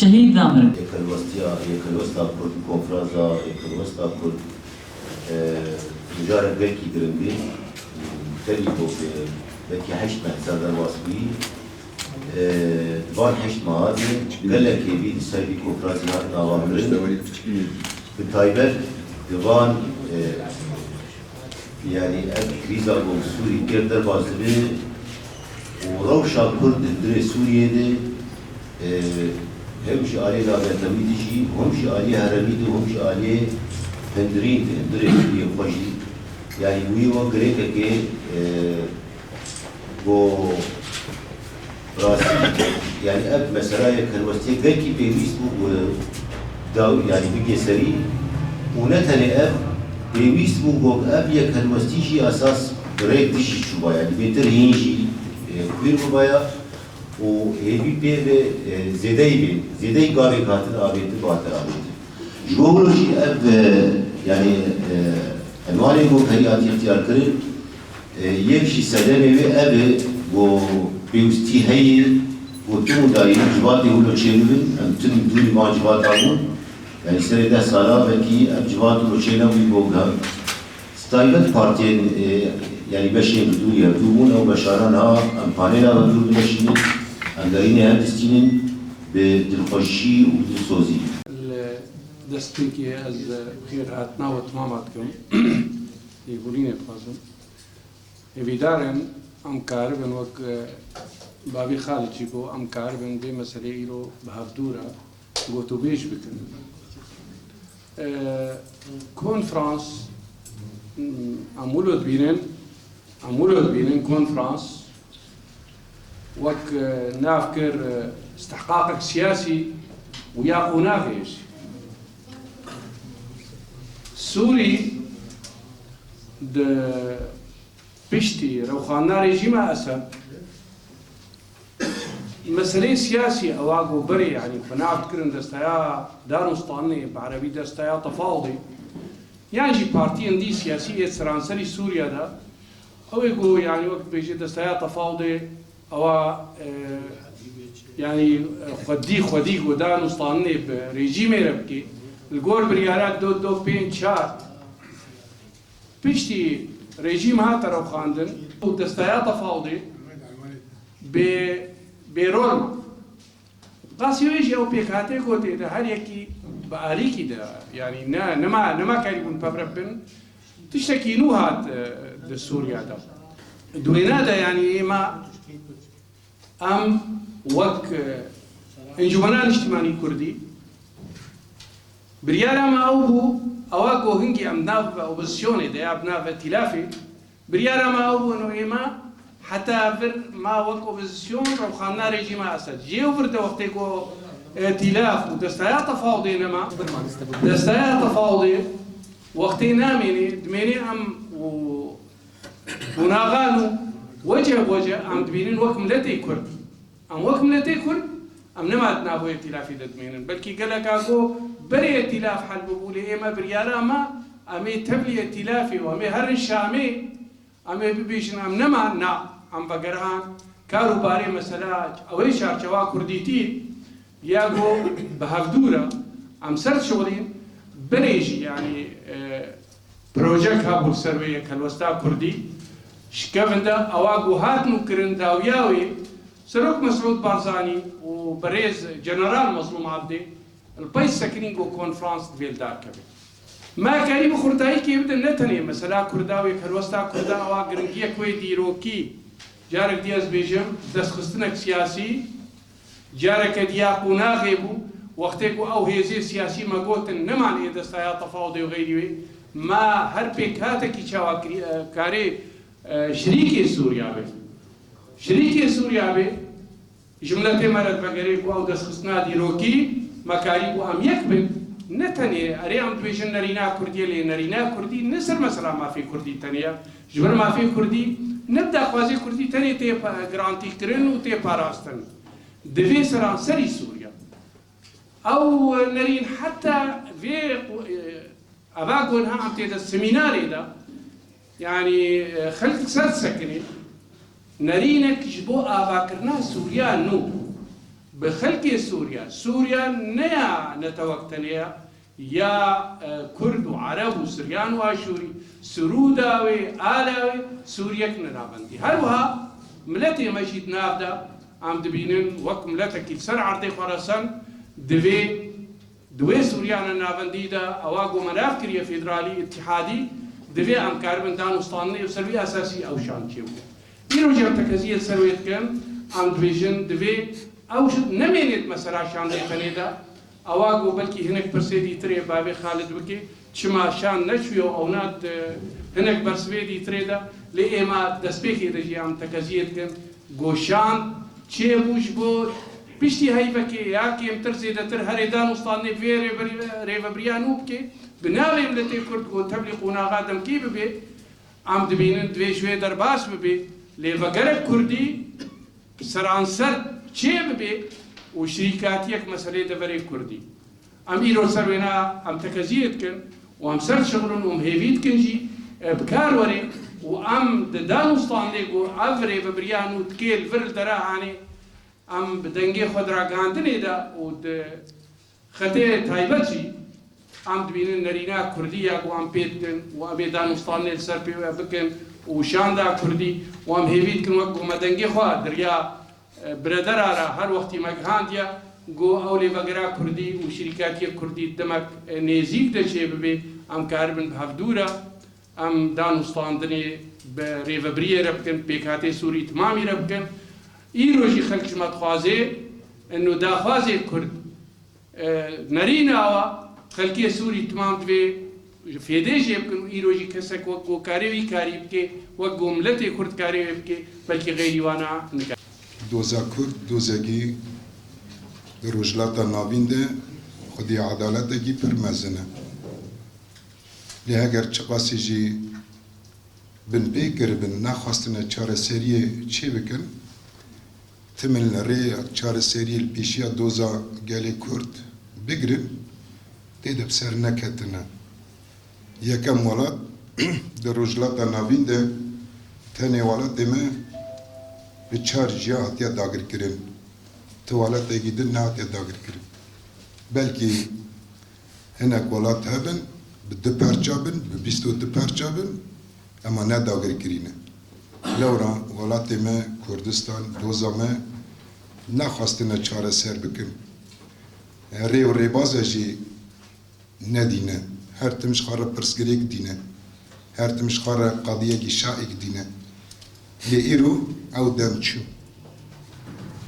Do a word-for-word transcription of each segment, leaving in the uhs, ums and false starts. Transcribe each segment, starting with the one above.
Şehîd namirin. Yekhelwestiya, Yekhelwesta Kurd, Konferansa Yekhelwesta Kurd, e, mijarek gelkî giring e. Tevî ku, e, belkî heşt meh ser derbas bûyî. E, di van heşt meha de gelek hêvî li ser vî konferansê hatin avakirin. Bi taybet di van, e, Yanî ev krîza ku li Sûrî kir derbas dibe û rewşa Kurd di hundirê Sûriyê de, e, hem ji aliyê navnetewî de jî, hem ji aliyê herêmî de, hem ji aliyê hundirîn de, hundirê Sûriyê xwe jî, yanî wî wek girêkekê, e, Ku rastî, yanî ev mesela yekhelwestiyê gelkî pêwîst bû ku daw-, yanî bigê serî û ne tenê ev, pêwîst bû ku ev yekhelwestî jî esas bi rêk dijî çûba, yanî bêtir hîn jî, e, xwîr bibaya û hêvî pê ve, e, zêdeyî bê, zêdeyî gavêk hatin avêtin, bi hatin avêtin. Ji bo wilo jî ev, e, yanî, e, enwanê ku herî hatiye extiyarkirin, E, yek jî sedemê wê ev e ku pêwîstî heye ku tim û dayîn civatê wilo çêbibin, em tim dûrî van civata bûn. Yanî serê deh sala belkî ev civat wilo çênebûyî bo gihan. Taybet partiyên, e, yanî beşên bi dûrî hevdû bûn, ew beşaran ha em panêla ve dûr dimeşînin, em derînê hev distînin bi dilxweşî û dilsozî. Li destpêkê ez bi xêr hatina we temama dikim. Lêborînê dixwazim. Hêvîdar in em karibin wek, e, Babî Xalid jî got, em karibin vê meseleyê îro bi hevdû re gotûbêj bikin. E, konferans, m, em wilo dibînin, em wilo dibînin konferans wek, e, nav kir, e, istihqaqek siyasî û ya qonaxê jî. Sûrî di Piştî rewxandina rejîma Esed, meseleyê siyasî ewa ku berê, yanî xwe nav dikirin desteya danûstanê, bi erebî desteya tefawdê, yan jî partiyên dî siyasî ê seranserî Sûriye de, ew ê ku, yanî wek dibêje desteya tefawdê, ewa, e, yanî, e, xwedî, xwedî ku danûstanê bi rejîmê re bike, li gor biryara do do pênc çar, Piştî rejîm hate rewxandin û desteya tefawdê bê, bêrol ma. Qasî wê jî ew pêkhatê ku tê de her yekî bi alîkî de, yanî ne, nema, nema kerîbûn pevrek bin, tiştekî nû hat, e, di Sûriya de. Di wêna de, yanî êma Em wek, e, Encûmena Niştimanî Kurdî, biryara me ew bû, ewa ku hingî em nav opozisyonê de ya bi nav îtîlafê, biryara me ew bû, no êma heta vir ma wek opozisyon rewxandina rejîma Esed. Ji yew vir de wextê ku îtîlaf û desteya tefawdê nema, desteya tefawdê wextê namênê, dimênê em û Qonaxan û wece wece em dibînin wek miletê Kurd. Em wek miletê Kurd, em nema di navê îtîlafê de dimênin. Belkî geleka ku berê îtîlaf hel bibû, lê ême biryara me, em ê tevlî îtîlafê û em ê herin Şamê, em ê bibêjin, em nema, na, em vegerihan, kar û barê mesela, ew ê çarçewa kurdîtî, ya ku bi hevdû re, em ser dişixulîn, berê jî, yanî, e, Projek hebû li ser wê yek helwesta kurdî. Şikevin de ewa ku hat nûkirin dawiya wê, Serok Mesûd Barzanî û Berêz General Mezlûm Abdê li pey sekinîn ku konferans divê li dar keve. Me kerî bi xurtayî kê bidin ne tenê mesela kurda wê helwesta kurda ewa giringiyek wê dîrokî. Carek dî ez bêjim, destxistinek siyasî, Careke diya qonaxê bû Wextê ku ew hêzê siyasî me gotin, neman ê destaya tefawudê û xeyrî wê, ma her pêkhatekî çawa kirî-, e, karê, e, şirîkê Sûriya be. Şirîkê Sûriya be, ji miletê me re divegerê ku ew destxistina dîrokî me karî ku em yek bin, ne tenê erê em dibêjin nerîna Kurdiyê, lê nerîna Kurdî ne ser mesela mafê Kurdî tenê ye. Ji ber mafê Kurdî ne bi daxwazê Kurdî tenê tê pa-, girantîkirin û tê parastin. Divê seranserî Sûriya. Ew nerîn heta vê, e, eva gonha em tê de semînarê de, yanî, e, xelk ser disekinê, nerînek ji bo avakirina Sûriya nû. Bi xelkê Sûriya, Sûriya ne ya netewek tenê ya, ya, e, Kurd û Ereb û Siryan û Aşûrî, Sirûda wê, ala wê, Sûriyek ne navendî. Her wiha miletê me jî di nav de em dibînin wek miletekî li ser erdê xwe resen divê di wê Sûriyana navendî de ewa ku me nav kiriye federalî, îtîhadî, divê em karibin dan û standinê bi ser wî esasî ew şan çêbû. Îro jî em tekeziyê li ser wê dikin, em dibêjin divê ew ji nemênê di mesela şandê tenê de, ewa ku belkî hinek pirsê dîtirê bavê Xalid bike, çima şan neçûye û ewna di hinek bersivê dîtirê de, lê êma destpêkê de jî em tekeziyê dikin, ku şan çêbû ji bo piştî heyvekê ya kêmtir zêdetir herê dan û standinê vê rêvebirî-, rêvebiriya nû bike, bi navê miletê Kurd ku tevlî qonaxa demkî bibe, em dibînin divê ji wê derbas bibe, lê vegerek Kurdî seranser çê bibe û şirîkatiyek meselê deverê Kurdî. Em îro ser wêna em tekeziyê dikin û em ser dişixulin û em hêvî dikin jî, e, bi kar were û em di dan û standê ku ev rêvebiriya nû dikê li vir li dera anê, em bi dengê xwe di ragihandinê de û di xetê taybet jî em dibînin nerîna Kurdî ya ku em pê dikin û em ê dan û standê li ser pê ve bikin û şanda Kurdî û em hêvî dikin wek ku me dengê xwe di riya, e, biredera re her wextî me gihandiye, ku ew lêvegera Kurdî û şirîkatiyê Kurdî demek, e, nêzîk de çêbibe, em karibin bi hevdû re em dan û standinê bi rêvebiriyê re bikin, pêkhatê Sûrî timamî re bikin. Îro jî xelk ji me dixwaze, ino daxwazê Kurd, e, nerîna wa xelkê Sûrî timam divê fêdê jê bikin û îro jî kesek wek ku karê wî karî bike, wek ku miletê Kurd karê wê bike, belkî xeyrî wana nikare. Doza Kurd dozekî di Rojhilata Navîn de xwedî edaletekî pir mezin e. Lê heger çiqasî jî binpê kiribin, nexwestine çareseriyê çê bikin, timil rê çareseriyê li pêşiya doza gelê Kurd bigirin, tê de bi ser neketine. Yekem welat di Rojhilata Navîn de tenê welatê me bi çar ciya hatiye dagirkirin. Ti welatekî din nehatiye dagirkirin. Belkî hinek welat hebin, bi du parça bin, bi bîst û du parça bin, ema ne dagirkirî ne. Lewra welatê me Kurdistan, doza me nexwestine çareser bikin. Rê û rêbaza jî nedîne. Her tim ji xwe re pirsgirêk dîne. Her tim ji xwe re qadiyekî şaîk dîne. Lê îro ew dem çû.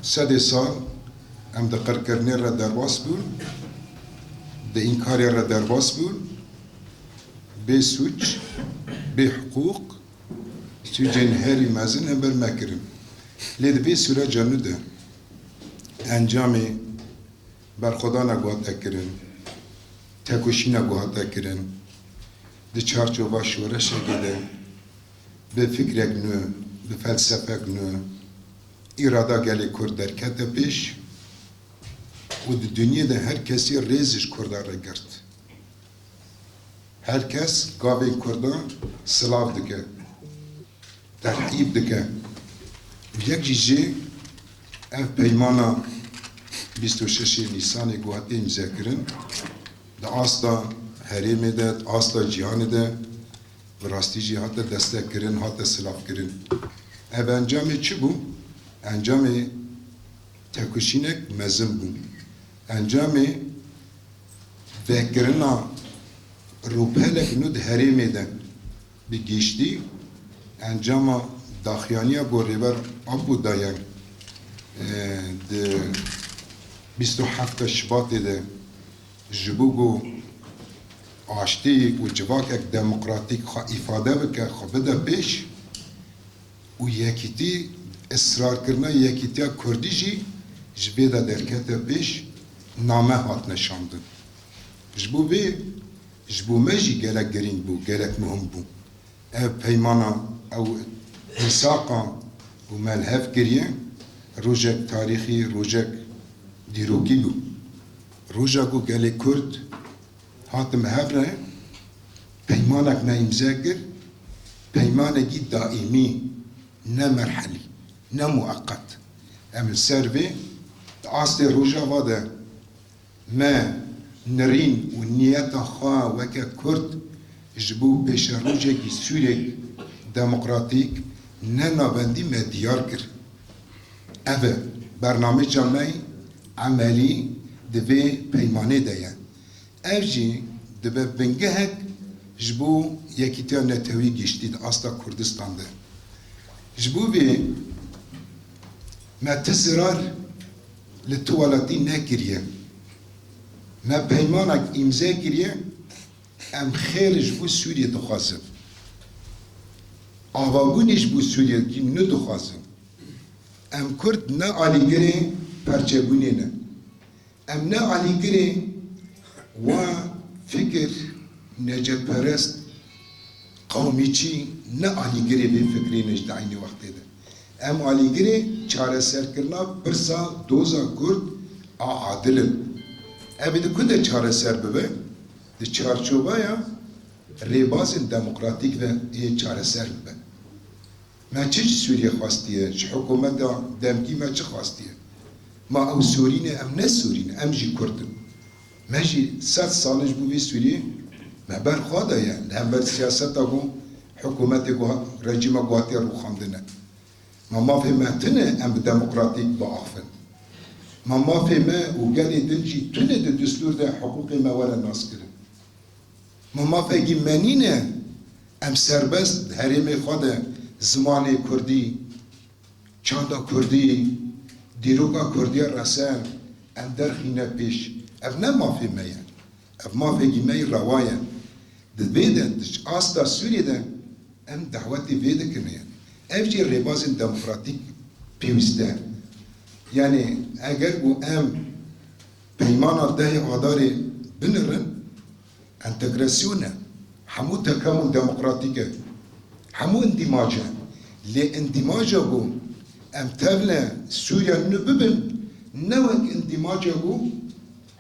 Sedê sal em di qirkirinê re derbas bûn, di înkarê re derbas bûn, bê sûc, bê hiqûq, sûcên herî mezin hember me kirin. Lê di vê sûreca nû de encamê berxwedana ku hate kirin, tekoşîna ku hate kirin, di çarçova şoreşekê de bi fikrek nû, bi felsefek nû, îrada gelê Kurd derkete pêş û di dinyê de her kesî rêz ji Kurdan re girt. Her kes gavên Kurdan silav dike, terhîb dike. Yek jî jê ev peymana bîst û şeşê Nîsanê ku hate îmzekirin, di asta herêmê de, di asta cîhanê de bi rastî jî hate destekkirin, hate silavkirin. Ev encamê çi bû? Encamê tekoşînek mezin bû. Encamê vekirina rûpelek nû di herêmê de bi giştî encama daxiyaniya ku Rêber Apo daye, e, di Bîst û heft Şibatê de ji bo ku aştî û civakek demokratîk xwe îfade bike, xwe bide pêş û yekîtî, israrkirina yekîtiya Kurdî jî ji vê de derkete pêş, name hatine şandin. Ji bo vê, ji bo me jî gelek girîng bû, gelek muhim bû. Ev peymana, ew mîsaqa ku me li hev kiriye, rojek tarîxî, rojek dîrokî bû. Roja ku gelê Kurd hatin bi hev re, peymanek me îmze kir, peymanekî daîmî, ne merhelî, ne mueqet. Em li ser vê, di astê Rojava de me nirîn û niyeta xwe weke Kurd ji bo pêşerojekî Sûriyek demokratîk ne navendî me diyar kir. Ev e, bernameca me emelî di vê peymanê de ye. Ev jî dibe bingehek ji bo yekîtiya netewî giştî di asta Kurdistan de. Ji bo vê me ti zirar li tu welatî nekiriye. Me peymanek îmze kiriye, em xêr ji bo Sûriyê dixwazin. Avabûnê ji bo Sûriyê jî nedixwazin. Em Kurd ne alîgirê perçebûnê ne. Em ne alîgirê wa fikir necetperest, qewmîçî, ne alîgirê vê fikrê ne ji di eynî wextê de. Em alîgirê çareserkirina pirsa doza Kurd a adil in. Ev ê di ku de çareser bibe? Di çarçoveya rêbazên demokratîk ve ê çareser bibe. Me çi ji Sûriyê xwestiye? Ji hikûmeta demkî me çi xwestiye? Ma ew Sûrî ne, em ne Sûrî ne, em jî Kurd in. Me jî sed sal e ji bo vê Sûriyê me ber xwe daye, li hember siyaseta ku hikûmetê ku hat, rejîma ku hatiye rûxandine. Ma mafê me tune em bi demokratîk biaxivin? Ma mafê me û gelê din jî tune di destûr de hiqûqê me were naskirin? Ma mafekî me nîne em serbest di herêmê xwe de zimanê kurdî, çanda kurdî, dîroka kurdî rese em derxîne pêş? Ev ne mafê me ye. Ev mafekî me yî rewa ye. Di vê de, di asta Sûriyê de em dawetê vê dikin yani. Ev jî rêbazên demokratîk pêwîst e. Yani eger ku em peymana dehê Adarê binirin, entegrasyon e. Hemû tekamul demokratîk e. Hemû îndîmac e. Lê îndîmaca ku em tevle Sûriya nû bibin, ne wek îndîmaca ku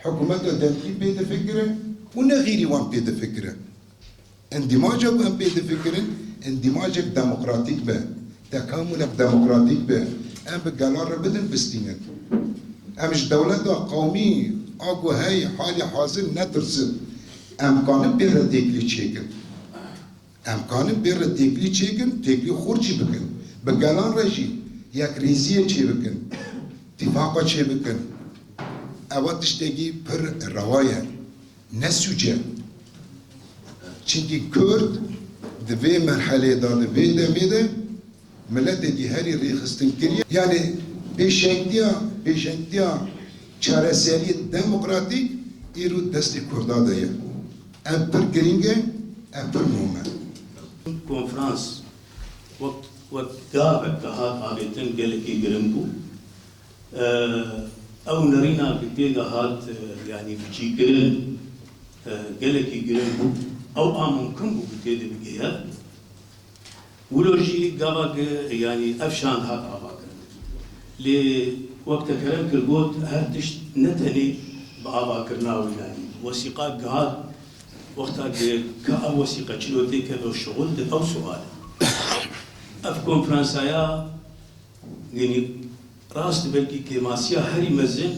hikûmeta demkî pê difikire û ne xêrî wan pê difikire. Îndîmaca ku em pê difikirin, îndîmacek demokratîk be, tekamulek demokratîk be, em bi gelan re bidin bistînin. Em ji dewleta qewmî a ku hey halî hazir netirsin. Em kanin pê re têkilî çêkin. Em kanin pê re têkilî çêkin, têkilî xurt jî bikin. Bi gelan re jî yekrêziyê çêbikin, tîfaqa çêbikin. Ewa tiştekî pir rewa ye. Ne sûc e. Çimkî Kurd di vê merhelê de, di vê demê de miletekî herî rêxistin kiriye. Yani pêşengtiya, pêşengtiya çareseriyê demokratîk îro destê Kurda de ye. Ev pir girîng e, ev pir muhim e. Konferans wek, wek gavek ke hat avêtin gelekî giring bû. Ew nerîna ku tê de hat, e, yanî biçîkirin, e, gelekî giring bû. Ew a mumkin bû ku tê de bigihê. Wilo jî gava ku, yanî ev şand hat avakirin. Lê wek te kerem kir got, her tişt ne tenê bi avakirina wî, yanî wesîqa gihat wexta ku ka ev wesîqe çilo tê keve şixul di ew sual e. Ev konferansaya Yanî rast belkî kêmasiya herî mezin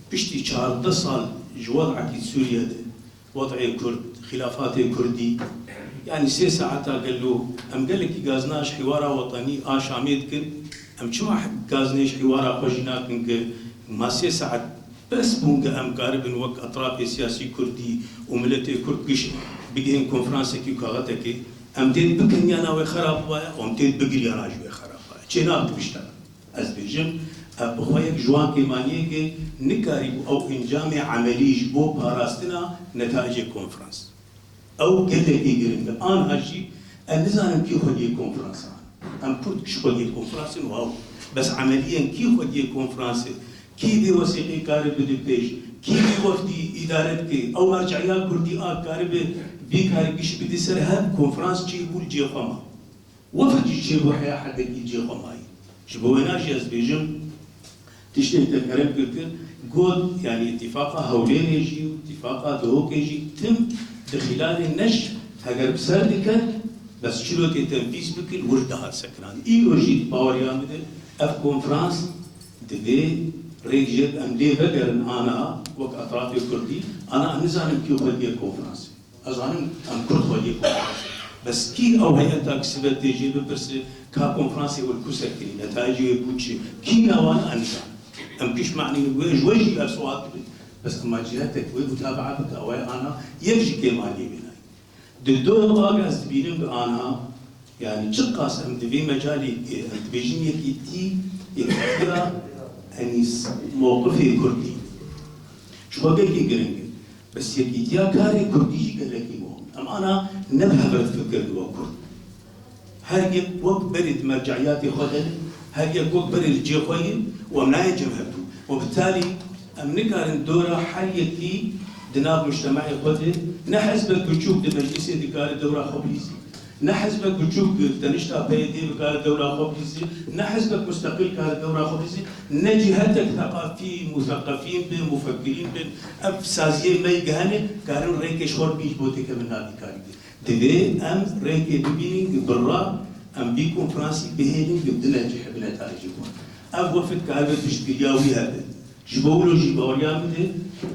piştî çardeh sal ji wed'ekî Sûriye de, wed'ê Kurd, xîlafatê Kurdî, yanî sê saeta gelo em gelekî gazna ji hîwara wetenî a Şamê dikin, em çima gaznê ji hîwara xwe jî nakin ku ma sê saet bes bûn ku em karibin wek etrafê siyasî Kurdî û miletê Kurd giş bigihên konferansekî û kaxetekê, em têd bikin yana wê xerab baye û em têd bigiriyana ji wê xerab baye. Çênaxin tişta. Ez bêjim, Ev bi xwe yek ji wan kêmaniyeke nikarîbû ew encamê emelî ji bo parastina netayicê konferans. Ew gelekî giring e. Anha jî em nizanin kî xwediyê konferansa. Em Kurd ji xwediyê konferansê û ew. Bes emeliyen kî xwediyê konferansê, kî vê wesîqê kare bide pêş, kî vê wefdî îdare dike, ew merceya Kurdî a karibe vî karî giş bide ser hev konferans çêbû li cê xwe ma. Wefd jî çêbû heya hedekî cê xwe mayî. Ji bo wêna jî ez dibêjim, tiştê te kerem kir kir, got, yanî îtîfaqa Hewlêrê jî û îtîfaqa Duhokê jî tim di xîlalê neş heger bi ser diket, bes çilo tê tenfîz bikin, wir dihat sekinandin. Îro jî baweriya min de ev konferans divê rêk ji em lê vegerin ana wek etrafê Kurdî, ana em nizanin kî xwediyê konferansê. Ez zanim em Kurd xwediyê konferansê. Bes kî ew heyeta ki sibe tê jê bipirse ka konferansê wê ku ser kirî, netayecê wê ku çi? Kî nawan em nizanin. Em pişmanî wê ji we jî ev sual dibin. Bes ema cihetek wê mutabaa bike, ew ê ana yek ji kêmaniyê wê nayê. Di do bag ez dibînim bi ana, yanî çiqas em di vê mecalê, e, em dibêjin yekîtî, yekîtiya, yanî s-, mewqifê Kurdî. Ji xwe gelkî giring e. Bes yekîtiya karê Kurdî jî gelekî muhim. Em ana ne bi hev re difikirin wek Kurd. Her yek wek berê di merceiyatê xwe de ne, her yek wek berê li cê xwe ye û em nayê cem hevdû. Û bi talî em nikarin dora her yekî di nav mujtemeyê xwe de ne hizbek biçûk di meclîsê dikare dewra xwe bilîzî. Ne hizbek biçûk tenişta P Y D bikare dewra xwe bilîzî, ne hizbek musteqil kare dewra xwe bilîzî, ne cihetek theqafî, mutheqefîn bin, mufekirîn bin, ev saziyê me yê gehene, karin rêkê ji xwe bîn ji bo têkevin navî karî de. Divê em rêkê bibînin ku bi ra em vî konferansî bihêlin ku bidine cih bi netayecê xwe. Ev wefd karibe piştgiriya wî hebe. Ji bo wilo jî baweriya min de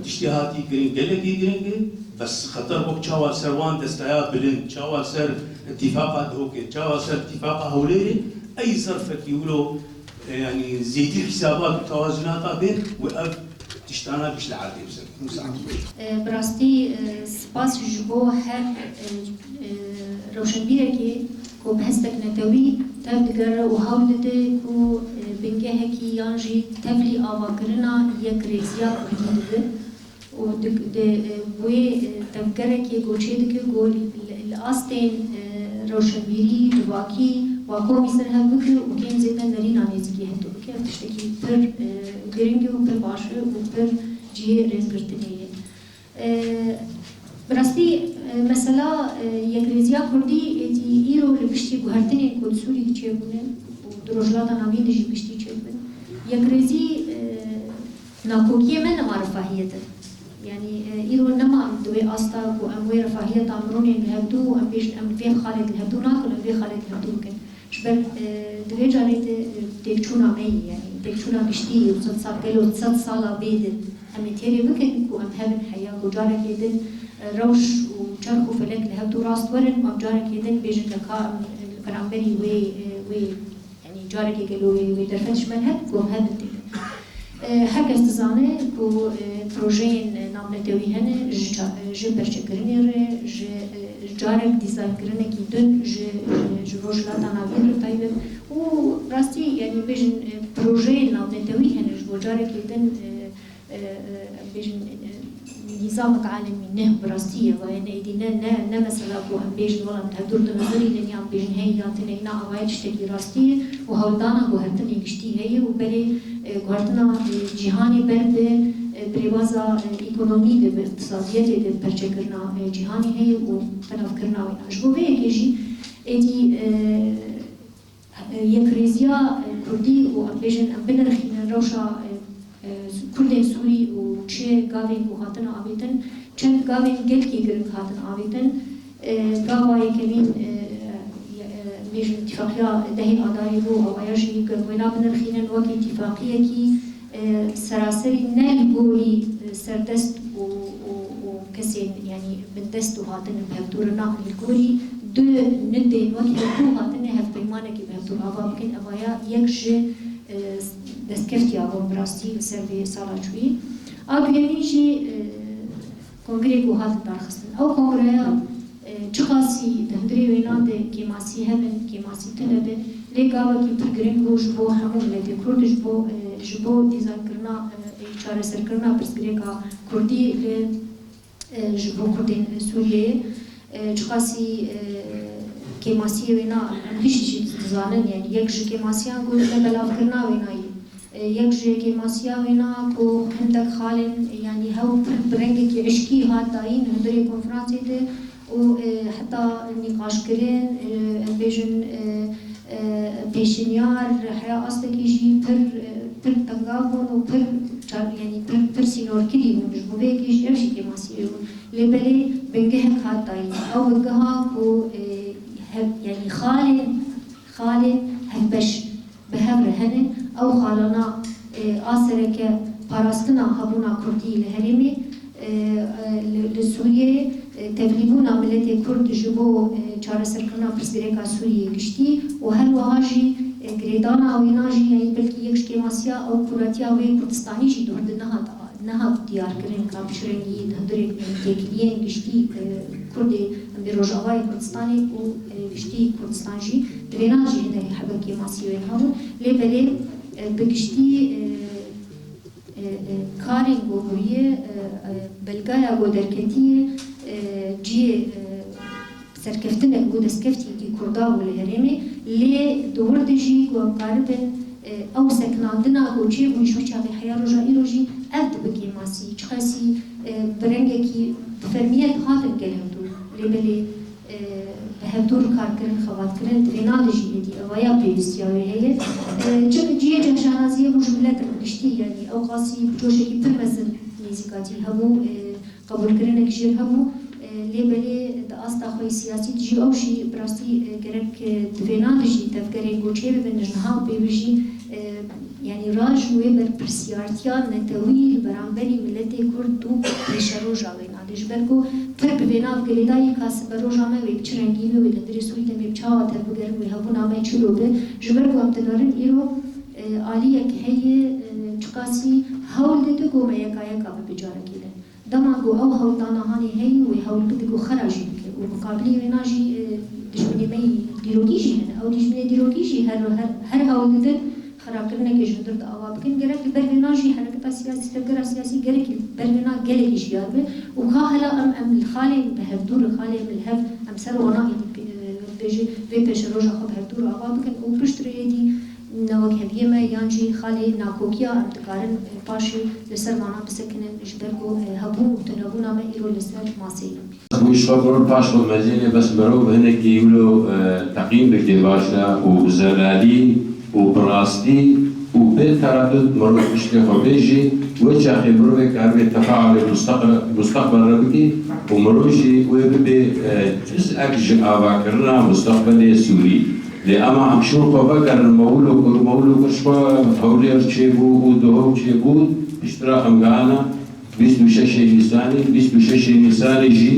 tiştê hatî kirin gelekî giring e, bes xeter wek çawa ser wan desteya bilind, çawa ser îtîfaqa Duhokê, çawa ser îtîfaqa Hewlêrê, ey zerfekî wilo, e, yanî zêdî hîsaba bi tewazunata bên û ev tiştana giş li erdê bize. Musaade. E, bi rastî, e, spas ji bo her, e, e, rewşenbîrekê ku bi hestek netewî tev digere û hewl dide ku, e, bingehekî yan jî tevlî avakirina yekrêziya Kurdî dibe û di, di, e, wê, e, tevgerekê ku çêdike ku li, li astên, e, rewşenbîrî, civakî, wakomî ser hev bike û kêm zêde nerîna nêzîkî hevdû bike. Ev tiştekî pir, e, giring e û pir baş e û pir cihê rêzgirtinê ye. E, bi rastî, e, mesela, e, yekrêziya Kurdî êdî îro li piştî guhertinên ku di Sûrî çêbûne û di Rojhilata Navîn de jî giştî çêbûne, yekrêzî, e, nakokiyê me nema refahiyet e. Yanî, e, îro nema em di wê asta ku em wê refahiyeta mironên li hevdû, em bêjin em vê xalê li hevdû nakin, em vê xalê li hevdû bikin. Ji ber, e, di vê carê de, e, têkçûna me yî, yanî têkçûna giştî yî û sed sal, gelo sed sala bê de em ê têrê bikin ku em hebin heya ku carekê din, e, rewş û çerx û felek li hevdû rast werin û em carekê din bêjin de ka em, e, li beramberî wê, e, wê, yanî carekê gelo wê, wê derfet ji me hebe ku em hebin tê de. E, her kes dizane ku, e, projeyên navnetewî hene ji ça-, ji perçekirinê re, ji, e, carek dîzaynkirinekî din ji, ji, ji Rojhilata Navîn re taybet û rastî, yanî bêjin, e, projeyên navnetewî hene ji bo carekê din, e, e, e, em bêjin, e, nîzamek alemî ne bi rastî ye, vaye ne êdî ne, ne, ne mesela ku em bêjin wela em di hevdûr dinizirînin ya em bêjin hey ya tune, îna avaye tiştekî rastî ye û hewldana guhertinê giştî heye û belê, e, guhertina, e, cîhanê ber bi, e, bi rêbaza, e, ekonomî de, bi îqtisadiyetê de perçekirina, e, cîhanê heye û tenavkirina wêna. Ji bo vê yekê jî êdî, e, e, yekrêziya, e, Kurdî û em bêjin em binirxînin rewşa, e, e, Kurdên Sûrî û çi gavên ku hatine avêtin, çend gavên gelkî giring hatin avêtin. E, gava yekemîn, e, e, bêjin îtîfaqiya dehê Adarê bû, awaya jî ku wêna binirxînin wek îtîfaqiyekî, e, seraserî ne li gorî, e, serdest û, û, û kesên, yanî bindest û hatin bi hevdû re, na li gorî du nidên wek hevdû hatine hevpeymanekî bi hevdû ava bikin. Evaya yek ji, e, destkeftî ava bi rastî li ser vê sala çûyî. A duyemîn jî, e, kongreyê ku hat darxistin. Ew kongreya, e, çiqasî di hundirê wênan de kêmasî hebin, kêmasî tune bin, Vê gavekî pir giring bû ji bo hemû miletê Kurd, ji bo, e, ji bo dîzaynkirina, e, çareserkirina pirsgirêka Kurdî li, e, ji bo Kurdên Sûriyeyê. E, çiqasî, e, kêmasiyê wêna em giştî jî dizanin, yanî yek ji kêmasiyan ku ne belavkirina wêna yî. E, yek ji kêmasiya wêna ku hindek xalên, yanî hew pir bi rengekî eşkî hat dayîn hundirê konferansê de û, e, heta nîqaşkirin, e, em bêjin, e, e, pêşinyar heya astekî jî pir, e, pir tengav bûn û pir çar-, yanî pir, pir sînorkirî bûn. Ji bo vê yekê jî ev jî kêmasiyê bûn. Lê belê bingehek hat dayîn. Ew bingeha ku, e, hev-, yanî xalên, xalên hevbeş bi hev re hene. Ew xalana, e, a sereke parastina hebûna Kurdî li herêmê, e, e, li, li Sûriyeyê, e, tevlîbûna miletê Kurd ji bo, e, çareserkirina pirsgirêka Sûriyeyê giştî û her wiha jî, e, girêdana wêna jî, yanî belkî yek ji kêmasiya ew kuratiya wê Kurdistanî jî di hundir nehat, nehat diyarkirin, ka bi çi rengî di hundirê, e, têkiliyên giştî, e, Kurdê, em bê Rojavayê Kurdistanê û, e, giştî Kurdistan jî di vêna jî hindek hebekê masî wê niha bûn. Lê belê, e, bi giştî, e, e, e, karên ku bûye, e, e, belgaya ku derketiye, e, cihê, e, serkeftinek bû, destkeftî yekî Kurda bû li herêmê, lê di wir de jî ku em karibin, e, ew sekinandina ku çêbû ji wî çaxê heya roja îro jî ev dibe kêmasî, çiqasî, e, bi rengekî bi fermiyet hatin gel hevdû. Lê belê, e, bi hevdû rikarkirin, xebatkirin, di vêna de jî êdî evaya pêwîstiya wê heye. E, çi cihê cehşanaziyê bû ji milet re giştî, yanî ew qasî bi coşekî pir mezin nêzîkatî hebû. E, qebûlkirinek jê hebû, e, lê belê di asta xwe yê siyasî de jî ew jî bi rastî, e, gerek, e, di vêna de jî tevgerên ku çêbibin ji niha û pê ve jî, e, yanî rajin wê berpirsiyartiya netewî li beramberî miletê Kurd û pêşeroja wêna de. Ji ber ku pir bi vêna girêdayî ka siberoja me wê bi çi rengî be, wê li hundirê Sûrî de em ê bi çawa tevbigerin, wê hebûna me çilo be. Ji ber ku em dinerin îro, e, aliyek heye, e, çiqasî hewl dide ku me yeka yeka bibe carekê din. Dema ku ew hewldana hanê heye, wê hewl bide ku xera jî bike û muqabilî wêna jî, e, dijminê me yî dîrokî jî hene. Ew dijminê dîrokî jî her, her, her hewl didin xerakirinekê ji hundir de ava bikin. Gerek li ber vêna jî hereketa siyasî, tevgera siyasî gerek li ber vêna gelekî jiyar be û ka hela em, em li xalên bi hevdû re, xalê em li hev, em ser wana êdî pê-, e, bêjî vê pêşeroja xwe bi hevdû re ava bikin û piştre êdî ne wek heviyê me yan jî xalê nakokiya em dikarin, e, paşê li ser wana bisekinin, ji ber ku, e, hebûn û tunebûna me îro li ser masê ye. Bû ji xwe mirov paş xwe mecê lê bes mirov hinekî wilo, e, teqîn bike baş e û bi zelalî û bi rastî û bê teredût mirov tiştê xwe bêjî, wê çaxê mirovê karibê tefaulê mustaqbel, mustaqbel re bike û mirov jî wê bibe, e, cizek ji avakirina mustaqbelê Sûrî. Lê ema em şûn xwe vegerin, mewilo ku, mewilo ku ji xwe Hewlêr çêbû û Duhok çêbû, piştre em gihana bîst û şeşê Nîsanê, bîst û şeşê Nîsanê jî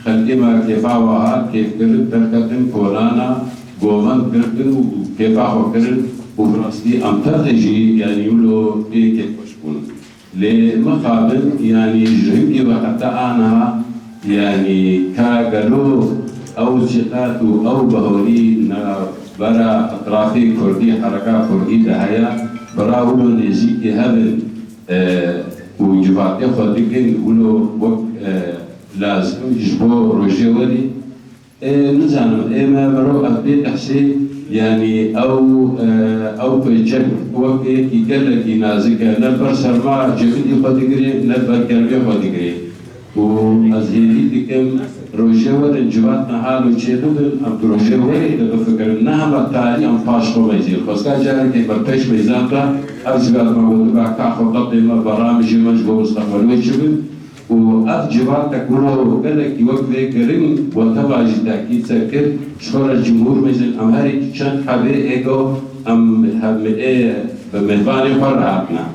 xelkê me kêfa we hat, kêfkirin, derketin kolana, govend girtin û kêfa xwe kirin û bi rastî em tev de jî, yanî wilo pê kêfxweş bûn. Lê mixabin, yanî ji hingê we heta aniha, yanî ka gelo ew sîqet û ew beholî navbera etrafê Kurdî, hereka Kurdî de heye, bira wilo nêzîkî hebin, e, û civatê xwe dikin wilo wek, e, lazim ji bo rojê werî. Ê, nizanim, ê me mirov ev bê behsê, yanî ew, e, ew pêçek wek yekî gelekî nazik e, ne li ber serma cekidî xwe digirê, ne li ber germê xwe digirê. Û ez hêvî dikim, rojê werin civat niha lo çêbibin, em di rojê werê de bifikirin, ne hema tarî em paş xwe meyzîn. Xwezka carekê me pêş meyzan da, ev civat me gotiba ka xwe qetê me, beramijê me ji bo mustaqbel wê çi bin. Û ev civatek wilo gelekî wek vê giring, we teva jî tekîd ser kir, ji xwe re cumhûr mezin, em herî çend hebê êgo em hemê bi mêvanê xwe re hatine.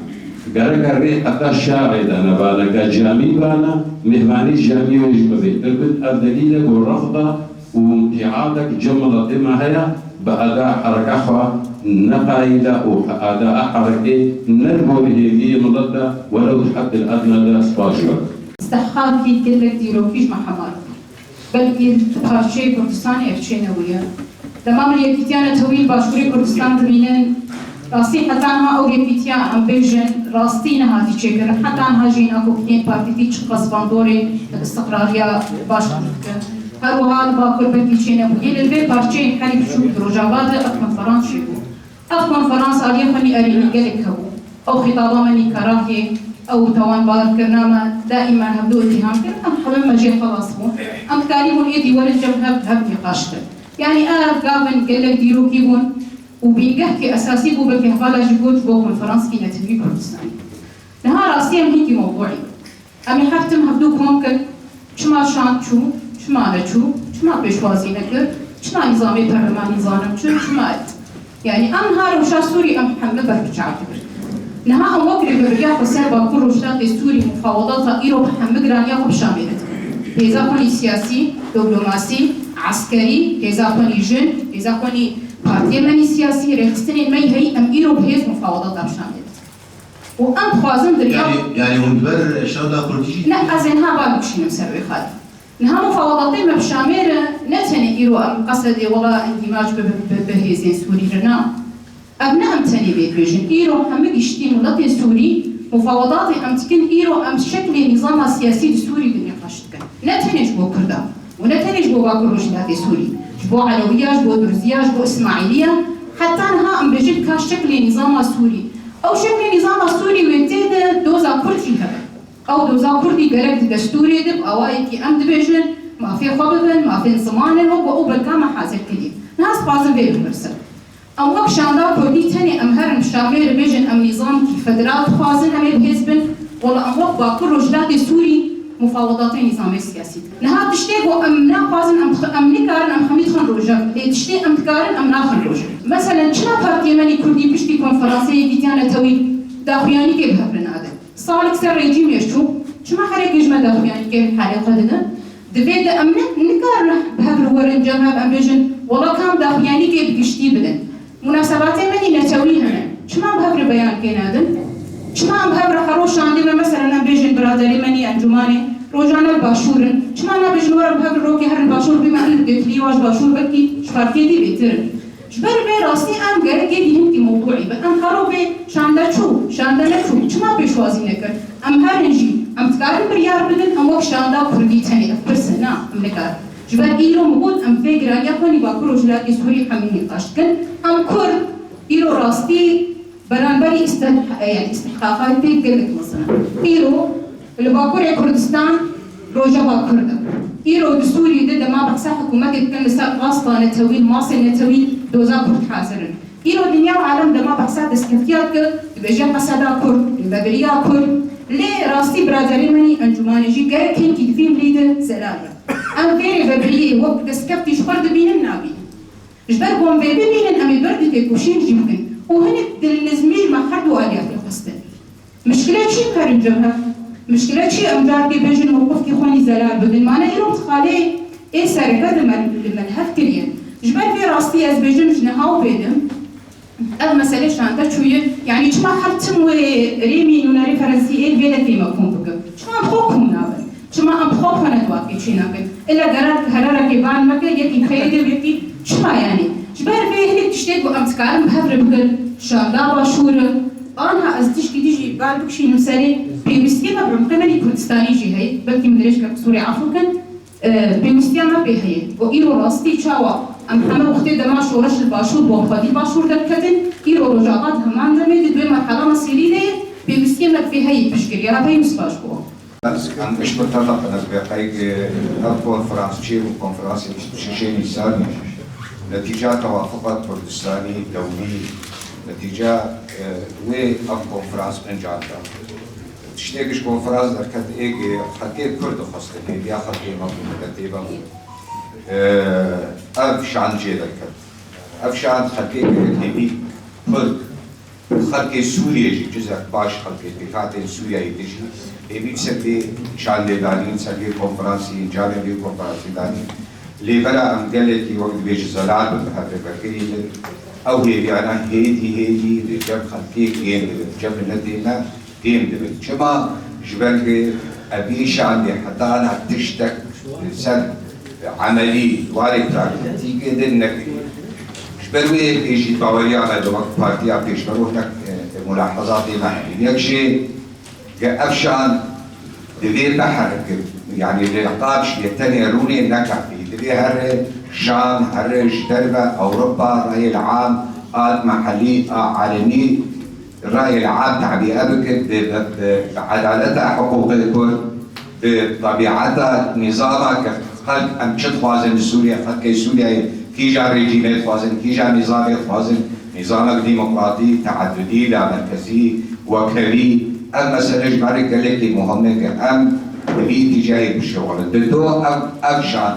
Gerek her rê heta şarê de nebane, ga camî bane, mêvanî camî wê jî bi bêhtir bin. Ev delîl e ku refda û îtiadek cem miletê me heye, bi eda hereka xwe ne qayîl e û eda a herekê ne li gor hêviyê milet e, welew di heddil edna de. Spas ji we. Îstihqaqî gelek dîrokî ji me hemar bû. Belkî di parçeyê Kurdistanê ev çê nebûye. Dema min Yekîtiya Netewî li Başûrê Kurdistan dibînin, rastî heta niha ew yekîtiya em bêjin rastî nehatî çêkirin. Heta niha jî hîna ku yên partîtî çiqas bandorê istiqrariya Başûr dikin. Her wiha li Bakur belkî çênebû. Yê li vê parçeyên herî biçûk di Rojava de ev konferans çêbû. Ev konferans aliyê xwe nî erênî gelek hebû. Ew xîtaba me nî karahiyê, ew tawanbarkirina me daîman hevdû îtîham kir, em hemû me jê xelas bûn. Em dikarîbûn êdî werin cem hev, hev nîqaş kirin. Yanî ev gavin gelek dîrokî bûn û bîngehkî esasî bû, belkî hevala jî got ji bo konferanskî netewî Kurdistanê. Niha rastî em hînkî mewdûî. Em ê her tim hevdû kom kin, çima şand çû, çima neçû, çima pêşwazî nekir, çima nîzamê perlemanî zanim çû, çima et. Yanî em niha rewşa Sûrî em hemle berbiçav dibin. Niha em wek rêvebiriya xweser Bakur Rojhilatê Sûrî mufawedata îro bi hemle giraniya xwe bi Şamê re dikin. Hêza xwe nî siyasî, diplomasî, eskerî, hêza xwe nî jin, hêza xwe nî partiyê me nî siyasî, rêxistinên me yî heyî em îro bi hêz mufawedata bi Şamê re dikin. Û em dixwazin dirya Yanî, yanî hûn di ber şanda kurdî jî Ne, ez ê niha bal bikişînim ser wê xalê. Niha mufawedatê me bi Şamê re ne tenê îro em qesedê wela îndîmac bi, bi, bi, bi hêzên Sûrî re na. Ev ne em tenê vê dibêjin. Îro hemî giştî miletê Sûrî mufawedatê em dikin, îro em şeklê nîzama siyasî di Sûrî de nîqaş dikin. Ne tenê ji bo Kurda û ne tenê ji bo Bakur Rojhilatê Sûrî. Ji bo Elewiya, ji bo Durziya, ji bo Îsmaîliya. Heta niha em bêjin ka şeklê nîzama Sûrî. Ew şeklê nîzama Sûrî wê tê de doza Kurd jî hebe. Ew doza Kurdî gerek di destûrê de bi awayekî em dibêjin, mafê xwe bibin, mafên zimanê wek ku ew belka me hazir kiriye. Niha ez dixwazim vê bipirsim. Em wek şanda Kurdî tenê em herin bi Şamê re bêjin em nîzamkî federal dixwazin, em ê bi hêz bin, wela em wek Bakur Rojhilatê Sûrî mufawedatê nîzamê siyasî dikin. Niha tiştê ku em naxwazin, em, em nikarin, em hemî dixin rojevê. Lê tiştê em dikarin, em naxin rojevê. Meselen, çima partiyê me nî Kurdî piştî konferansê Yekîtiya Netewî daxuyanîkê bi hev re nadin? Salik ser rejîmê çû, çima herekê ji me daxuyanîkê herê xwe didin? Divê de em ne, nikarin bi hev re werin cem hev em bêjin, wela kam daxuyanîkê bi giştî bidin. Munasebatê me nî netewî hene. Çima bi hev re beyankê nadin? Çima em bi hev re hero şandê me, meselen em bêjin biraderê me nî encûmanê, rojane li başûr in. Çima nabêjin were bi hev re rokê herin başûr bîme, em li têkilî wa ji başûr belkî ji partiyê dî bêtir in? Ji ber vê rastî em gerek êdî hinkî mewdûî bin. Em hero vê şande çû, şande neçû, çima pêşwazî nekir? Em herin jî, em dikarin biryar bidin, em wek şanda Kurdî tenê ev pirs e, na, em nikarin. Ji ber îro min got, em vê giraniya xwe nî Bakur Rojhilatê Sûrî hemî nîqaş dikin. Em Kurd, îro rastî beramberî îstih-, yanî îstihqaqatê gelek mezin in. Îro Li Bakurê Kurdistan rojeva Kurd e. Îro di Sûrî de dema behsa hikûmetê dikin li ser asta netewî, masê netewî, doza Kurd hazir in. Îro dinya û alem dema behsa destkeftiya dike, dibêje qeseda Kurd, rêvebiriya Kurd. Lê rastî biraderê me nî encûmanê jî gerek hinkî di vî milî de zelal e. Em vê rêvebiriyê wek destkeftî ji xwe re dibînin, nabînin. Ji ber ku em vê bibînin, em ê ber di têkoşîn jî bikin û hinek dilnizmî ji me her du aliya tê xwestin. Mişkile çi ye herin cem hev? Mişkile çi ye em carkê bêjin mewqifkî xwe nî zelal bidin? Mane îro xalê ê sereke di me, li me li hev kiriye. Ji ber vê rastî ez bêjim ji niha û bêdim, ev mesele şande çûye. Yanî çima her tim wê rêmî nûnerê Ferensî ê vê de tême kom bikim? Çima em xwe kom nabin? Çima em bi xwe xwe netwakê çê nakin? Ila gerek hererekê ban meke, yekî xêrê de yekî çima yanî? Ji ber vê hinek tiştê ku em dikarin bi hev re bikin, şanda başûr e. Anha ez tişkî dî jî bal bikişînim serê, pêwîstiyê me bi rimqê me nî Kurdistanî jî heye. Belkî min dirêj kir, qisûrê efû kin. E, pêwîstiya me pê heye. Ku îro rastî çawa em heme wextê dema şoreş li başûr bû, em xwedî başûr derketin, îro Rojava di heman demê de di wê merhala mesîrî de ye, pêwîstiyê me pê heye piştgiriya. Peyûs baş bû. Em giş muttefaq in, ez bê qeyd, e, ev konferans çê bû, konferansê bîst û şeşê Nîsanê, netîca tewafuqa Kurdistanî dewrî, netîca, e, wê ev konferans encam da. Tiştê giş konferans derket, ê, e, xelkê Kurd dixwestin, hêviya xelkê me bû, miletê me bû. E, ev şan jê derket. Ev şan xelkê hêvî Kurd Xelkê Sûriyê jî, cizek baş xelkê pêkhatên Sûriyeyê de jî hêvî ser vê şandê danîn, ser vê konferansê, encamê vê konferansê danîn. Lê vera em gelekî wek dibêje zelal bin, bi hev re vekirînin. Ew hêviyana hêdî hêdî li cem xelkê kêm dibin, cem miletê me kêm dibin. Çima? Ji ber ku evî şandê heta ana tiştek li ser emelî, warê pragmatîkê de nekiriye. Ber wê yekê jî baweriya me di wek partiya pêşberû hinek, e, mulahezatê me hene. Yek jî ke ev şan divê biherikin, yanî li qaç lê tenê rûnê nekafî. Divê here şan, here ji derve Ewropa, rayê li am, a mehellî, a alemî, rayê li am tebiye bikin, bi, bi, bi, bi edaleta hiqûqê Kurd, bi tebîeta nîzama ke xelk em çi dixwazin li Sûriye, xelkê Sûriyeyê kîja rejîmê dixwazin, kîja nîzamê dixwazin, nîzamek demokratîk, teedudî, lamerkezî, wekhevî, ev mesele ji me re gelekî muhim e ke em bi vî tîcayê bişuxulin. Di do ev, ev şan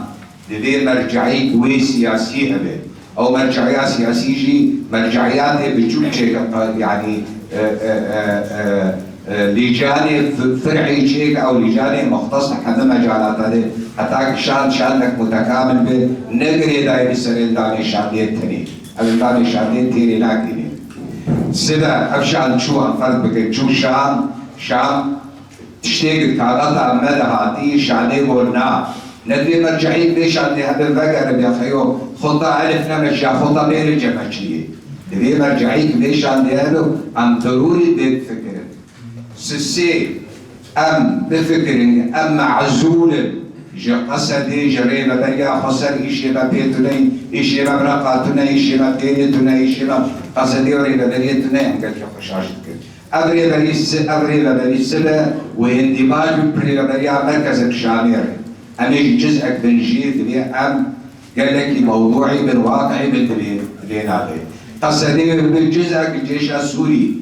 Divê merceîk wê siyasî hebe. Ew merceîya siyasî jî merceîyatê biçûk çêke, yanî, e, e, e, e, e, lîcanê fi-, fir'î çêke, ew lîcanê muxtes li hemî mecalata de, heta ki şan şandek mutekamil be, ne girêdayî bi serê endamê şandiyê tenê. Ev endamê şandiyê têrê nakîne. Sibe ev şan çû, em ferz bikin, çû şan, şan Tiştê ki kaxeta me de hatî, şandê got na. Ne divê merceîk vê şandê hebe vegere bê xeyo, xwe ta elif nemeşiya, xwe ta bêre cemeşiyê. Divê merceîk vê şandê hebe, em zerûrî bê bifikirin. Sisê, em bifikirin, em mezûl in. Ji Qesedê, ji rêveberiya xweser, îşê me pê tune, îşê me bi reqa tune, îşê me têrê tune, îşê me Qesedê û rêveberiyê tune, em gelkî xwe şaş dikin. Ev rêberî si-, ev rêveberî sibe û îndîmac bi rêveberiya merkezek Şamê re. Em ê ji cizek bin jî divê em gelekî mewdûî bin, waqiî bin divê, divê navê. Qesedê wê bi cizek cêşa Sûrî.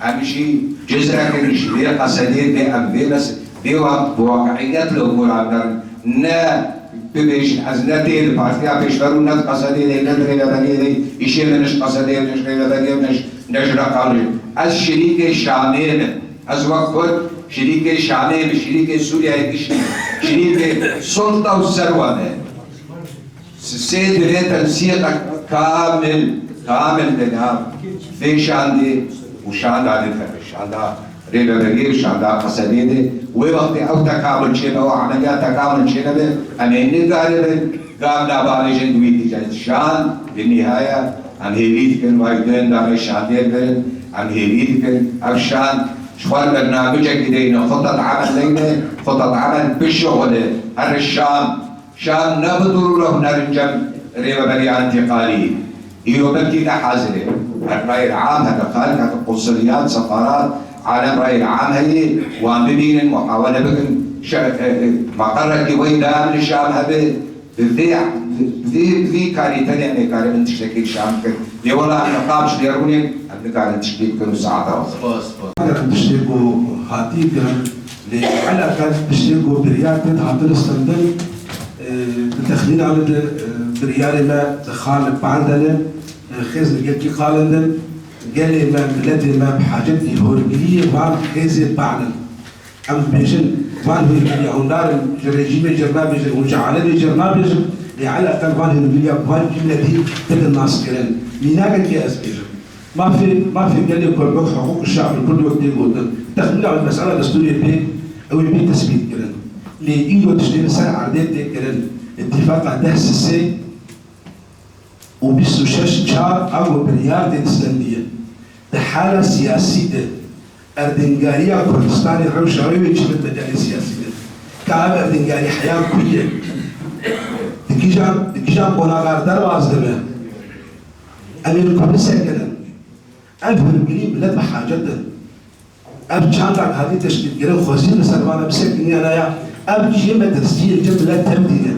Em jî cizek in ji vê Qesedê divê em vê mes-, vê wa bi waqiîyet li hûran derin. Ne bibêjin, ez ne tê li Partiya Pêşberû, ne di Qesedê de, ne di Rêveberiyê de, îşê min ne ji Qesedê, ne ji Rêveberiyê, ne ji, ne ji Reqa min. Ez şirîkê Şamê me. Ez wek Kurd şirîkê Şamê me, şirîkê Sûriyeyê giştî, şirîkê sulta û serwa me. Sisê divê tensîqek kamil, kamil di nav vê şandê û şanda din hebe. Şanda Rêveberiyê, şanda Qesedê de, wê wextê ew tekamul çêbe, ew emeliya tekamul çênebe, em ê nikaribin gav nava bêjin di wî tîca. Şan, di nîhaya, em hêvî dikin, vay du endamê şandê birin, em hêvî dikin, ev şan, ji xwe bernamicekî deyne, xutet emel deyne, xutet emel bişuxule, her Şam, Şam ne bi dorûre hunerin cem rêveberiya întîqalî. Îro belkî ne hazir e. Her rayê am hebe, xalk hebe, qunsuliyat, sefarat, alem rayê am heye, wan bibînin, muhawele bikin, şe-, e, e, meqerekî wê dayem li Şam hebe. Bi vê, bi vê, bi vê karî tenê em ê karibin tiştekî li Şam bikin. Lê wela em niqaş lê rûnên, em nikarin tiştekî bikin û saeta. Spas, spas. Tiştê ku hatî kirin, lê eleqel tiştê ku biryar tê dihatin stendin, e, di texmîna min de, e, biryarê me di xal li bang de ne, e, xêz li gelkî qalindin, gelê me, miletê me bi hacet dî hûrgiriyê van xêzê bang in. Em dibêjin, van hûrgiriya hûn narin ji rejîmê cêr nabêjin, hûn ji alemê cêr nabêjin, lê eleqel van hûrgiriya van cû miletî bidin naskirin. Mînakekê ez bêjim. Mafê, mafê gelê Kurd wek hiqûq şe'b li Kurd wek tê gotin. Texmîna min mesela destûrê bê, ew ê bê tesbît kirin. Lê îro tiştê li ser erdê tê kirin. Îtîfaqa deh sisê û bîst û şeş çar a ku biryar tê distendiye. Di hala siyasî de erdnîgariya Kurdistanê rewşa wê wê çi bin medelê siyasî de. Ka ev erdnîgarî heya ku ye? Di kîjan, di kîjan qonaxa derbas dibe? Em ê li ku bisekinin? Ev hûrgirî milet bi hacet in. Ev çanda hatî teşkîlkirin, xwezî li ser vana bisekiniye naya. Ev cihê metirsiyê cem milet tev dîne.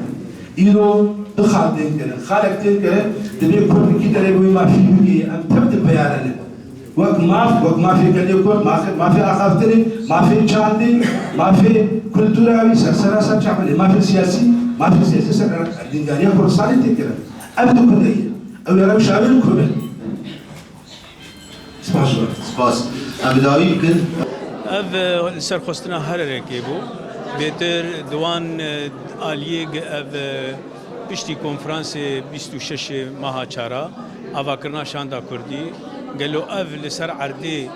Îro du xal tên kirin. Xalek tên kirin, divê Kurd li kî derê bi wî mafî bigihî, em tev dipeyarene. Wek maf, wek mafê gelê Kurd, mafê, mafê axaftinê, mafê çandê, mafê kultura wî ser sera ser çaxê, mafê siyasî, mafê siyasî ser erdnîgariya Kurdistanê tê kirin. Ev di ku de ye? Ew ê rewşa wê li ku be? Spas ji we. Spas. Em bi dawî bikin. Ev, e, li ser xwestina her erekê bû. Bêtir di wan, e, aliyê ge-, ev, e, piştî konferansê bîst û şeş meha çara, avakirina şanda kurdî, gelo ev li ser erdê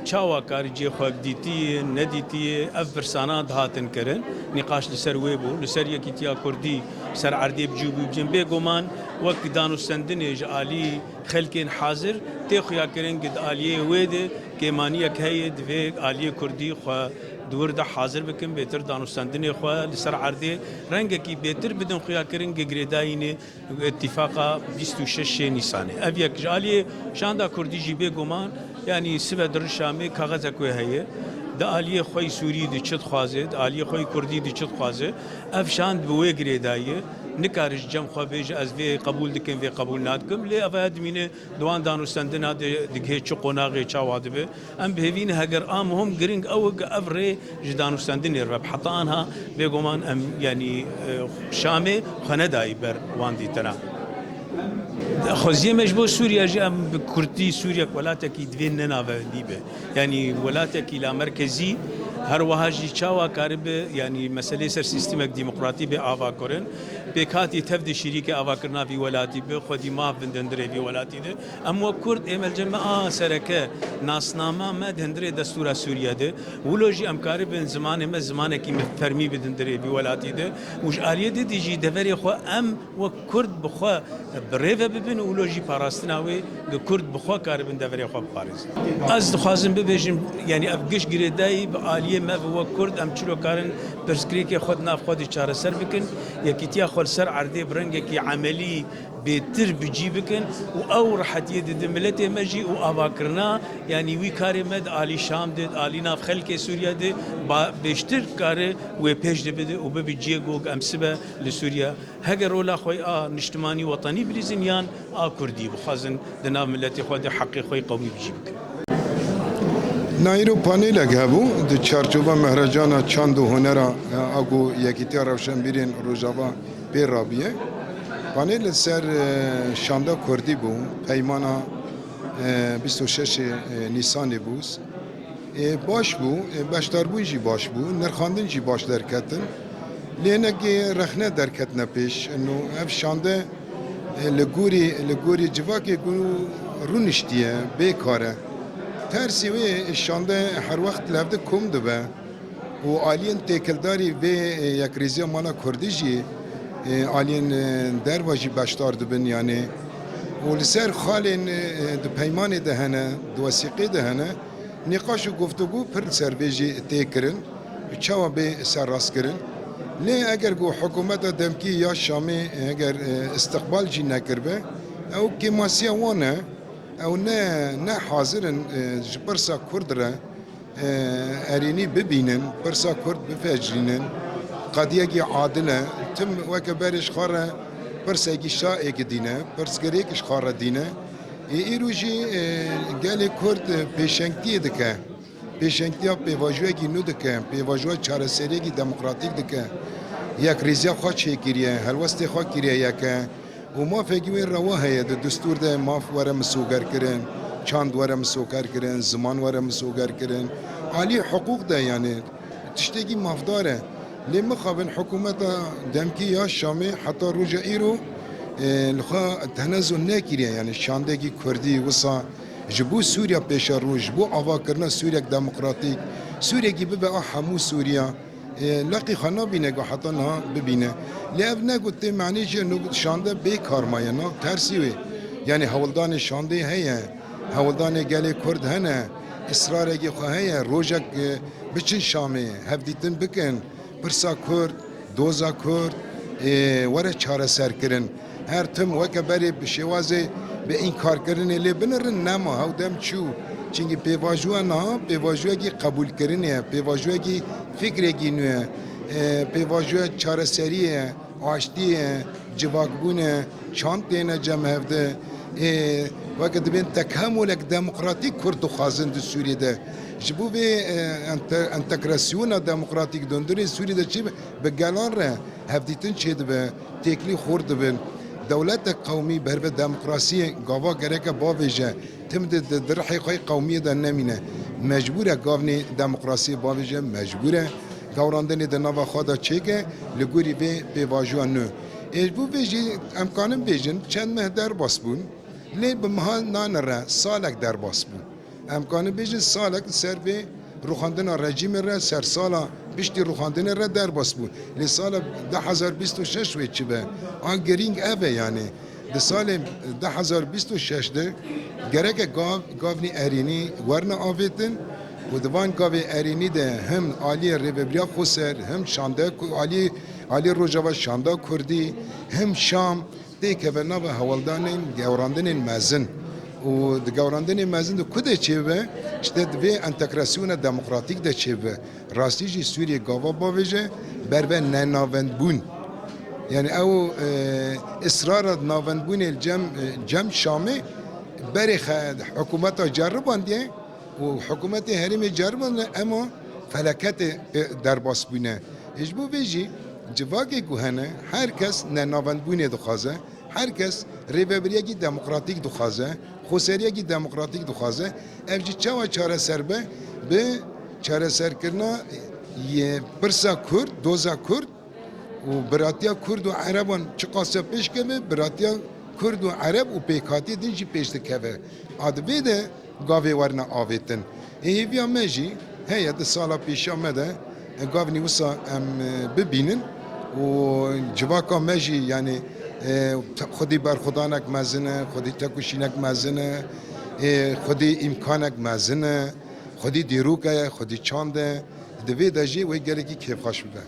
Çawa karî cihê xwe dîtiyê, nedîtiyê, ev pirsana dihatin kirin. Nîqaş li ser wê bû. Li ser yekîtiya kurdî ser erdê bi cû bû bicin. Bêguman wek danûstendinê ji alî xelkên hazir tê xuyakirin ku di aliyê wê de kêmaniyek heye, divê aliyê kurdî xwe di wir de hazir bikin, bêtir danûstendinê xwe li ser erdê rengekî bêtir bidin xuyakirin ku girêdayî ne. Îtîfaqa bîst û şeşê Nîsanê. Ev yek ji aliyê şanda kurdî jî bêguman, yanî sibe di rişa me kaxezek wê heye. Di aliyê xwe yî sûrî de çi dixwaze, di aliyê xwe yî kurdî de çi dixwaze, ev şand bi wê girêdayî ye. Nikare ji cem xwe bêje, ez vê qebûl dikim, vê qebûl nadikim. Lê ev ya dimîne di wan danûstendina de digihê çi qonaxê çawa dibe. Em bi hêvî ne, heger a muhim giring ew e ku ev rê ji danûstendinê re be. Heta anha bêguman em, yanî, e, Şamê xwe nedayî ber wan dîtina. Xweziyê me ji bo Sûriye jî, em bi kurtî Sûriyek welatekî divê ne navendî be. Yanî welatekî lamerkezî, her wiha jî çawa karibe, yanî meseleyê ser sîstemek demokratî bê avakirin. Pêkhatî tev de şirîkê avakirina vî welatî be, xwedî maf bin di hundirê vî welatî de. Em wek Kurd ê melcem me a sereke, nasnama me di hundirê destûra Sûriye de. Wilo jî em karibin zimanê me zimanekî me fermî bidin hundirê vî welatî de. Û ji aliyê didî jî deverê xwe em wek Kurd bi xwe bi rê ve bibin û wilo jî parastina wê ku Kurd bi xwe karibin deverê xwe biparêzin. Ez dixwazim bibêjim, yanî ev giş girêdayî bi aliyê me ve wek Kurd em çilo karin pirsgirêkê xwe di nav xwe de çareser bikin, yekîtiya xwe li ser erdê bi rengekî emelî bêtir bi cî bikin û ew rehetiyê dide miletê me jî û avakirina, yanî wî karê me di alî Şam de, di alî nav xelkê Sûriye de ba-, bêştir kare wê pêş de bide û bibe cihê ku em sibe li Sûriye heger rola xwe a niştimanî wetenî bilîzin yan a kurdî bixwazin di nav miletê xwe de heqê xwe yê qewmî bi cî bikin. Nayîro panelek hebû di çarçoba Mehrecana Çand û Hunera, e, a ku Yekîtiya Rewşenbîrên Rojava pê rabiye. Panel li ser, e, şanda kurdî bû, peymana, e, bîst û şeşê, e, Nîsanê bû. E, baş bû, e, beşdarbûn jî baş bû, nirxandin jî baş derketin. Lê hinekî rexne derketine pêş. Ino ev şande, e, li gorî, li gorî civakê ku rûniştiye, bê kar e. Tersî wê şande her wext li hev de kom dibe. Û aliyên têkildarî vê, e, yekrêziya mala kurdî jî, e, aliyên, e, derva jî beşdar dibin, yanî. Û li ser xalên, e, di peymanê de hene, di wesîqê de hene, nîqaş û guftûgû pir li ser vê jî tê kirin. Çawa bê serrastkirin? Lê eger ku hikûmeta demkî ya Şamê, e, eger, e, istiqbal jî nekiribe, ew kêmasiya wan e, ew ne, ne hazir in, e, ji pirsa Kurd re, e, erênî bibînin, pirsa Kurd bifecrînin, qediyekî adil e. Tim weke berê ji xwe re pirsekî şa êkidîne, pirsgirêk ji xwe re dîne. Ê îro jî, e, gelê Kurd, e, pêşengtiyê dike. Pêşengtiya pêvajoyekî nû dike, pêvajoya çareseriyekî demokratîk dike. Yekrêziya xwe çêkiriye, helwestê xwe kiriye yeke. Û mafekî wê rewa heye, di destûr de maf were misogerkirin, çand were misogerkirin, ziman were misogerkirin. Alî hiqûq de, yanî tiştekî mafdar e. Lê mixabin hikûmeta demkî ya Şamê heta roja îro, e, li xwe tenezo nekiriye, yanî şandekî kurdî wisa ji bo Sûriya pêşerû, ji bo avakirina Sûriyek demokratîk, Sûriyekî bibe a hemû Sûriya. E, leqî xwe nabîne ku heta niha bibîne. Lê ev ne ku tê manî jê, no şande bê kar maye, na tersî wê. Yanî hewldanê şandê heye, hewldanê gelê Kurd hene, israrekê xwe heye, rojek, e, biçin Şamê, hevdîtin bikin, pirsa Kurd, doza Kurd, e, were çareserkirin. Her tim weke berê bi şêwazê bi înkarkirinê lê binirin, nema, hew dem çû. Çimkî pêvajoya niha pêvajoyekî qebûlkirinê ye, pêvajoyekî fikrekî nû ye, e, pêvajoya çareseriyê ye, aştiyê ye, civakbûn e, çand têne cem hev de. E, weke dibên tekamulek demokratîk Kurd dixwazin di Sûriyê de. Ji bo vê, e, ente-, entegrasyona demokratîk di hundirê Sûriyê de çi be? Bi gelan re hevdîtin çêdibe, têkilî xurt dibin. Dewletek qewmî bi her vê demokrasiyê gava gereke bavêje, tim di, di, di rihê xwe yê qewmiyê de nemîne. Mecbûr e gavnê demokrasiyê bavêje, mecbûr e gawrandinê di nava xwe de çêke, li gorî vê pêvajoya nû. Ê, ji bo vê jî em kanin bêjin, çend meh derbas bûn, lê bi meha nane re salek derbas bûn. Em kanin bêjin salek ser vê rûxandina rejîmê re, ser sala piştî rûxandinê re derbas bû. Lê sala du hezar bîst û şeş wê çi be? A girîng ev e yanî. Di salê du hezar bîst û şeş de gereke gav, gavnî erênî werine avêtin û di van gavê erênî de him aliyê Rêvebiriya Xweser, him şande ku-, aliyê, aliyê Rojava şanda Kurdî, him Şam, têkeve nava hewldanên gewrandinên mezin. Û di gewrandinên mezin de ku de çêbe, işte di vê entegrasyona demokratîk de çêbe. Rastî jî Sûriyê gava bavêje berve nenavendbûn. Yani ew, e, israra navendbûnê li cem, e, cem Şamê berê xe-, hikûmeta ceribandiye û hikûmetê herêmê ceribandiye, ema felaketê, e, derbas bûne. Ê ji bo vê jî civakê ku hene, her kes nenavendbûnê dixwaze, her kes rêvebiriyekî demokratîk dixwaze, xweseriyekî demokratîk dixwaze. Ev jî çawa çareser be? Bi çareserkirina yê pirsa Kurd, doza Kurd û biratiya Kurd û Ereban çiqas e pêş keve, biratiya Kurd û Ereb û pêkhatiyê din jî pêş dikeve. A di vê de gavê werine avêtin. Ê hêviya me jî heye di sala pêşiya me de, e, gavnî wisa em, e, bibînin û civaka me jî, yanî, e, te-, xwedî berxwedanek mezin e, xwedî tekoşînek mezin e, e, xwedî îmkanek mezin e, xwedî dîrok e, xwedî çand e. Di vê de jî wê gelekî kêfxweş bibe.